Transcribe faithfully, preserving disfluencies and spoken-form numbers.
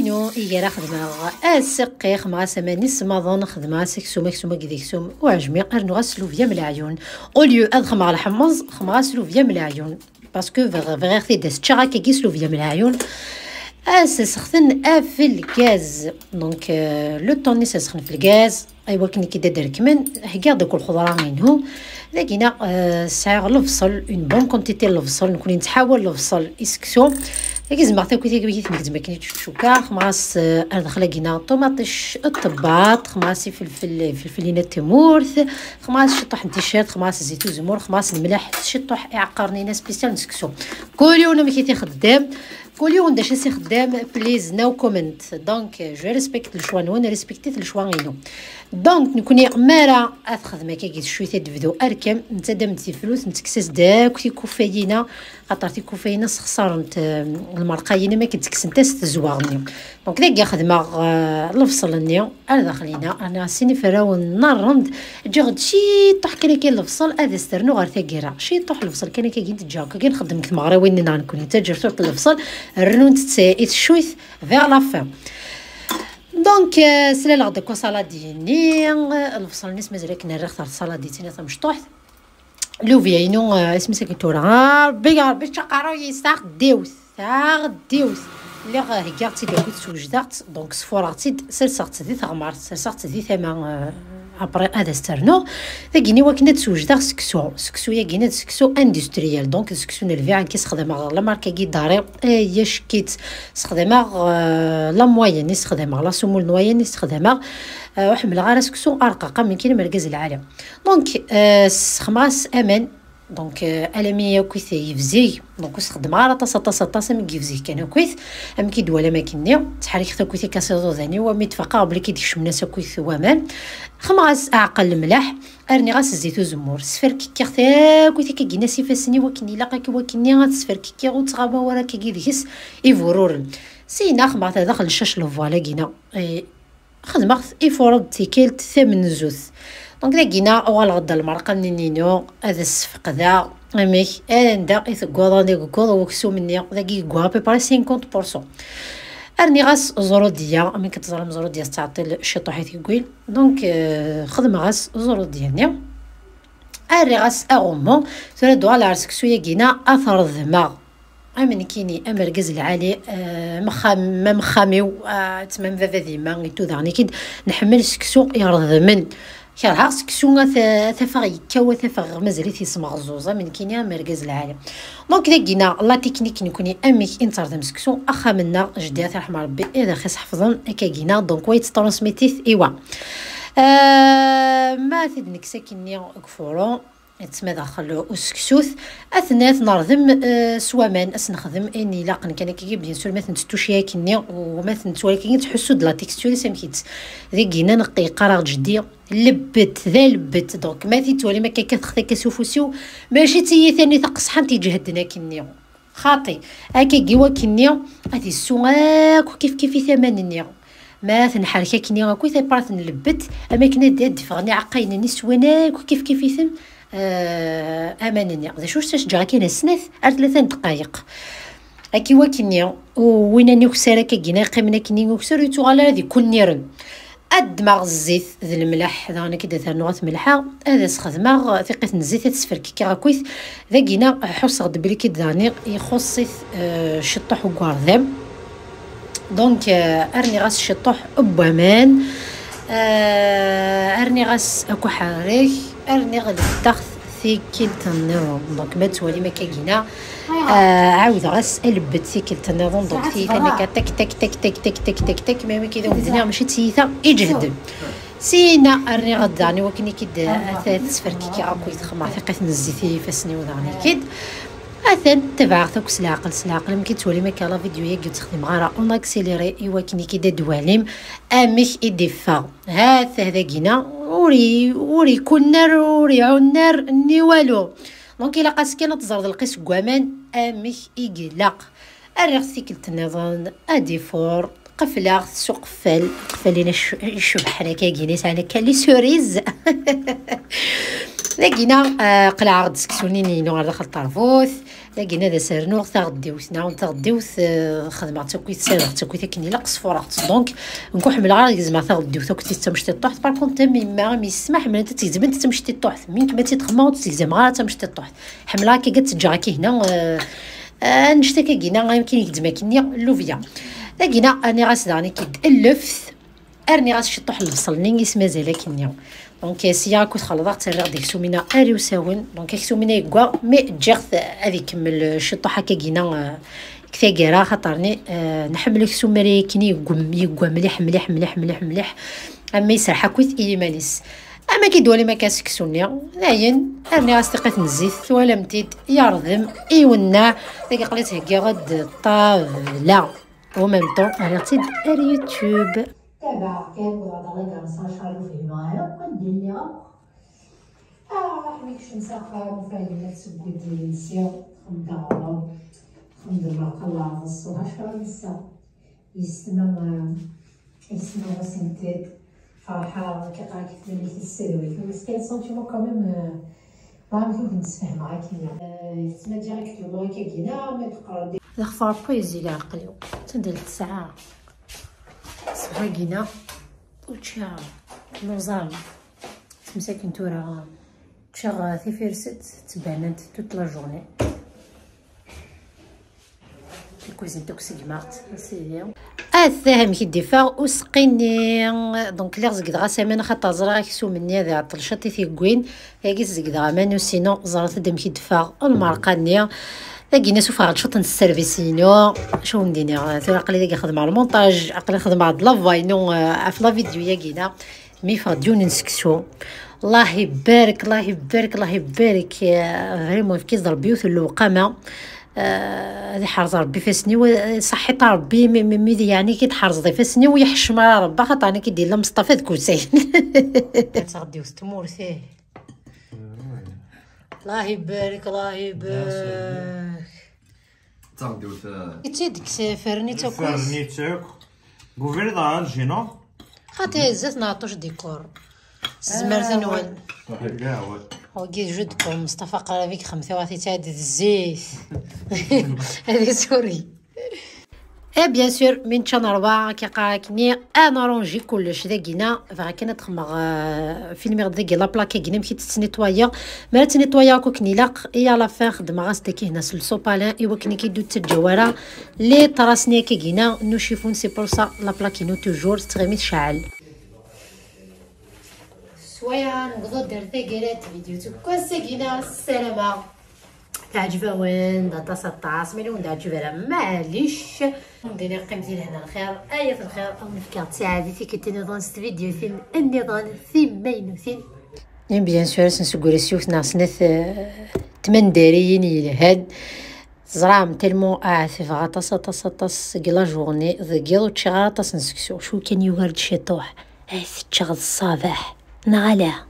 inu i gar-aɣ xedmeɣ aseqqi, xedmeɣ-as aman isemmaḍen, xedmeɣ-as aksum, aksum akked aksum uɛejmi, rnuɣ-as llubya m leɛyun. Au lieu ad xedmeɣ lḥemmeẓ, xedmeɣ-as llubya m leɛyun. Parce que bɣiɣ, bɣiɣ-t-id ad s-ččeɣ akkagi s llubya m leɛyun. Ad s-sexten ɣef lgaz. Donc, euh, le temps-nni ad s-sexten ɣef lgaz. Aywa, akken i k-id-ad rekmen, heggiɣ-d akk lxeḍra-inu. Dagina, euh, sɛiɣ lebṣel, une bonne quantité n lebṣel, nekkni nettḥawal lebṣel i seksu. Dagi zemmeɣ takit-agi i ten-gzem akken i tcukka, xemɣas, euh, ar daxel agina ṭumaṭic, ṭebbaṭ, xemɣas ifelfel, ifelfel-ina n tmurt, xemɣas ciṭuḥ n ticcert, xemɣas zzit uzemmur, xemɣas lemleḥ, ciṭuḥ iɛeqqaren-ina spécial n seksu. Kul yiwen amek i t-ixeddem, kul yiwen d acu i s-ixeddem, please, no comment. Donc, je respecte le choix-nwen, respektit le choix-inu. Donc, nekkni, mi ara ad texdem akkagi tcuyt ad d-tebdu arkem, netadam-d tifrut, nettekkes-as-d akk tikufayin-a, xaṭer tikufayin-a sexṣarent, eh, lmerqa-yin, am akken ttekksen-as tezwaɣ-nni. Donc, dagi xedmeɣ, eh, lebṣel-nni ar daxel-ina, rniɣ sin iferrawen n rrend, ǧǧiɣ-d ciṭuḥ kan akka n lebṣel ad as-ternu ɣer taggara. Ciṭuḥ lebṣel kan akka gint ǧǧiɣ, akka nxeddem deg tmeɣriwin-nneɣ nekkni, taǧertuṭ n lebṣel, rennunt-tt i teccuyt vers la fin. Donc, euh, slaleɣ-d akk asaladi-nni, lebṣel-nni s mazal akken rriɣ ɣer tsaladit-nni tamecṭuḥt. Lubya-inu, euh, isem-is akken tura. Ah, Rebbi, ya Rebbi, ččaqaru-yi, taɣdiwt, taɣdiwt. Lliɣ, euh, heggaɣ-tt-id akkit, swejdeɣ-tt, donc sfureɣ-tt-id, serseɣ-tt di teɣmert, serseɣ-tt di tama, euh, après ad as-ternuɣ. Dagini wakken ad swejdeɣ seksu. Seksu-yagini d seksu industriel, donc d seksu n lbiɛ, nekk i sexdameɣ la marque-agi Dari, ay ack-itt. Sexdameɣ, euh, la moyenne i sexdameɣ, la semoule moyenne i sexdameɣ. Euh, ur ḥemmleɣ ara seksu arqaq, am nekkin am argaz lɛali. Donc, euh, sexmaɣ-as aman, donc, euh, alami akkit yebzig, donc ur sexdmeɣ ara aṭas, aṭas, aṭas, am yebzig kan akkit, am ki d-twalam akkenni, ttḥerrikeɣ-t akkit akka s iḍudan-iw, armi tfaqeɣ belli ki d-kecmen-as akkit waman. Xemɣ-as aɛeqqel lemleḥ, rniɣ-as zzit uzemmur, sferkekkiɣ-t akkit akka gin-as ifassen-iw akken ilaq, akka wakkenni ad t-sferkekkiɣ, ur ttɣamaɣ ara akkagi deg-s ibururen. Syin xemɣ-t daxel ccac le voile-agina. Eh, xedmeɣ-t ifureḍ d tikkelt tamenzut. Donc dagina uɣaleɣ-d lmerqa-nni-inu, ad as-sfeqdeɣ amek, anda i tegguḍ, anda i yegguḍ weksum-nni, dagi yegguɣ à peu près cinquante pour cent. Rniɣ-as ẓrudiya, amek teẓram ẓrudiya tettɛeṭṭil ciṭuḥ i tiggwil. Donc, euh, xedmeɣ-as ẓrudiya-nni. Rriɣ-as aɣummu. Tura ad uɣaleɣ ar seksu-yagi-na ad t-reḍmeɣ. Am nekkini, am argaz lɛali, eh, am axxam, am axxam-iw, ah, tmam baba d yemma, itu daɣen ikid, nḥemmel seksu ireḍmen. Kerheɣ seksu, ad t-, ad t-afeɣ yekkaw, ad t-afeɣ mazal-it yesmeɣẓuẓ, am nekkini, am argaz lɛali. Donc, dagi-na, la technique nekkni, amek i nettreḍm seksu, axxam-nneɣ, jeddi, ad t-yerḥem Rebbi, ad aɣ-iseḥfeḍen, akkagi-na, donc, wa yetttransmit-it i wa. Eh, ma t-id-nekkes akkenni deg ufuru, yettma daxel useksut, ad ten-, ad ten-nerḍem, eh, s waman, ad s-nexdem ayen ilaqen kan akkagi, bien sûr, ma ten-tettuci akkenni, u ma ten-nettwali akkenni, tettḥussu-d la texture-is amek-itt. Dagi-na neqqi, yeqqar-aɣ-d jeddi, lebbet, d alebbet. Donc, ma t-id-twalim akka, kkateɣ takka s ufus-iw, mačči d tiyita-nni taqeṣḥant iǧehden akkenni. Xaṭi, akkagi wakkenni ad issu akk kifkif-it aman-nni. Ma tenḥerk akkenni akk i tapart n lebbet, am akken ad d-, ad d-ffɣen iɛeqqayen-nni swan akk kifkif-iten, eh, aman-nni. D acu s-, ad s-ǧǧeɣ akkin snat ar tlata n ddqayeq. Akki wakkenni, u win-nni ukessar akkagi-na yeqqimen akkenni ukessar ur yettuɣal ara d ikunniren. Ad ddmeɣ zzit d lemleḥ, daɣen akkid ad ternuɣ ad t-melḥeɣ, ad as-xedmeɣ tiqqit n zzit, ad t-sferkikeɣ akkit. Dagi-na ḥusseɣ-d belli kid daɣen ixuṣṣ-it, eh, ciṭṭuḥ n ugerḍam. Donc, eh, rniɣ-as ciṭṭuḥ n waman, eh, rniɣ-as akk aḥerrek, rniɣ leddaɣ tikkelt nniḍen. Donc, ma tettwalim akkagi-na, eh, ɛawdeɣ-as alebbet tikkelt nniḍen. Donc, tiyita-nni akka, tak, tak, tak, tak, tak, tak, tak, tak, ma wiki d awden-a, mačči d tiyita iǧehden. Sina rniɣ-d daɣen i wakken i kid, eh, t-, tesferkik akk i texmer tiqqit n zzit i ifassen-iw daɣen i kid. Atan, tebɛeɣ-t akk s leɛqel, s leɛqel, amek i tettwalim akka la vidéo-yagi ur tt-xdimeɣ ara en accéléré i wakken i kid ad d-twalim amek i d-iffeɣ. Ha-t-ah dagi-na, ur i-, ur ikunn ara, ur iɛunn ara, nni walu. Donc, ilaq-as kan ad teẓreḍ lqis n waman amek i ilaq. Rriɣ-t tikkelt nniḍen, ad ifuṛ, qefleɣ-t s uqeffal, qeffal-in ac-, icebḥen akkagi, yesɛan akka les cerises. Dagi-na, ah, qelɛeɣ-d seksu-nni-inu ɣer daxel teṛbut. Dagi-na ad as-rnuɣ taɣeddiwt, neɣ taɣeddiwt, ah, xedmeɣ-tt akkit, ssardeɣ-tt akkit akken ilaq, sfureɣ-tt. Donc, nekk ur ḥemmleɣ ara ad gezmeɣ taɣeddiwt akkit d tamecṭiṭṭuḥt. Par contre, am yemma, am yessetma, ḥemmlent ad tt-gezment d tamecṭiṭṭuḥt. Mi nekk ma tt-id-xemmeɣ, ur tt-gezmeɣ ara d tamecṭiṭṭuḥt. Ḥemmleɣ akka ad tt-ǧǧeɣ akka hna, ah, ah, annect-akkagi-na, amek i gezzem akkenni, llubya. Dagi-na, rniɣ-as daɣen akkit lleft, rniɣ-as ciṭṭuḥ n lebṣel-nni i s-mazal akkenni. Donc, sya akkit xelḍeɣ-tt, rriɣ-d aksum-ina ar iwsawen. Donc, aksum-ina yeggwa, mais ǧǧiɣ-t ad ikemmel ciṭṭuḥ akkagi-na, ah, deg taggara, xaṭer-nni, ah, nḥemmel aksum mi ara yakken yeggwa, yeggwa mliḥ, mliḥ, mliḥ, mliḥ, mliḥ, ama iserreḥ akkit i yiman-is. Ama ki d-twalim akka seksu-nni, dayen, rniɣ-as tiqqit n zzit, twalam-t-id, yerḍem, iwenneɛ, dagi aql-i ttheggiɣ-d ṭṭabla. En même temps, rriɣ-tt-id ar YouTube. Tabaɛeɣ kan, wehdeɣ la garsa, acḥal ur fhimeɣ ara, anda lliɣ akk. Ah, mi kecmeɣ s axxam, ufiɣ yemma tesseww-d imensi, txeddem aɣrum, txeddem lqella, d ṣṣbeḥ, acḥal ass-a. Yessetma, yessetma ɣas-tent-id. Ferḥeɣ, akka qrib tmennit tsedwit. Mais c'est un sentiment quand même, euh, ma amek ur ten-ssefhameɣ akkenni. Euh, yettma directement akkagi-na, ma d-qqar-d. D axfar poésie leɛqel-iw. Tendel tesɛa. Ṣṣbeḥ-agi-na, ur ččiɣ ara. Luẓam. Msakin tura, ččiɣ tifirset, ttbanent toute la journée. Tikuzint akk segmeɣ-tt, a sidi. Atah amek i d-iffeɣ useqqi-nni. Donc, lliɣ zegdeɣ-as aman, xaṭer ẓriɣ aksum-nni ad iɛeṭṭel ciṭ i tiggwin. Yagi zegdeɣ aman, u sinon, ẓret-d amek i d-iffeɣ lmerqa-nni. Dagi-nni sufɣeɣ-d ciṭ n sservis-inu. Acu wen-d-iniɣ? Tura aql-i dagi xedmeɣ lmontaj, aql-i xedmeɣ-d la voix-inu, eh, ɣef la vidéo-yagi-na. Mi yeffeɣ-d yiwen n seksu. Allah ibarek, Allah ibarek, Allah ibarek. Eh, vraiment, yefka-as-d Rebbi yiwet n lewqama. Eh, ad iḥrez Rebbi ifassen-iw, eh, ṣaḥit a Rebbi, mi, mi, mi, yeɛni ki tḥerzeḍ ifassen-iw, ur yeḥcem ara Rebbi, axaṭer nekk i d-yella Mustafa d Kusayen. Ad taɣ-d yiwet tmurt, ih. Allah ibarek, Allah ibarek. Taɣ-d yiwet, eh, i tt-id-kkes, ferni-tt akk. Ferni-tt akk. Deg ubrid ɣer Alger, non? Xaṭi, zdat n Ɛeṭṭuc Décor. S tzemert-nwen. Wagi d jeu de paume, Mustafa qrib i yexdem tawaɣit yettɛeddi d zzit. Ad isuri. Eh bien sûr, mi nečča nerwa, akka qqar akkenni, ad naranji kullec dagina, bɣiɣ kan ad xedmeɣ, euh, filmiɣ-d dagi la plaque-agina, amek i tt-ttnitwayeɣ. Mi ara ttnitwayeɣ akk akken ilaq, et à la fin xeddmeɣ-as-d akka hna s le sopalin, i wakken ad k-id-ur ttaǧǧaw ara les traces-nni akkagina n ucifun, c'est pour ça la plaque-inu toujours tettɣimi tceɛɛel. Swaya, newweḍ-d ar taggara n tvidyut n wass-agina, ssarameɣ teɛǧeb-awen-d aṭas aṭas, ma ur wen-d-teɛǧib ara, maɛlic. Undin iqqim di lehna lxir, ayat lxir, ad wen-fkeɣ ttiɛad i tikkelt nniḍen s tvidyutin nniḍen timaynutin. Et bien sûr, ad sen-sseggres yiwet neɣ snat, eh, tmandariyin yelhan. Teẓram, tellement ɛetbeɣ aṭas, aṭas, aṭas deg la journée, deg yiḍ ur ččiɣ ara aṭas n seksu, cwi kan yugar-d ciṭuḥ. Ay teččeɣ d ṣṣabeḥ, neɣ ala?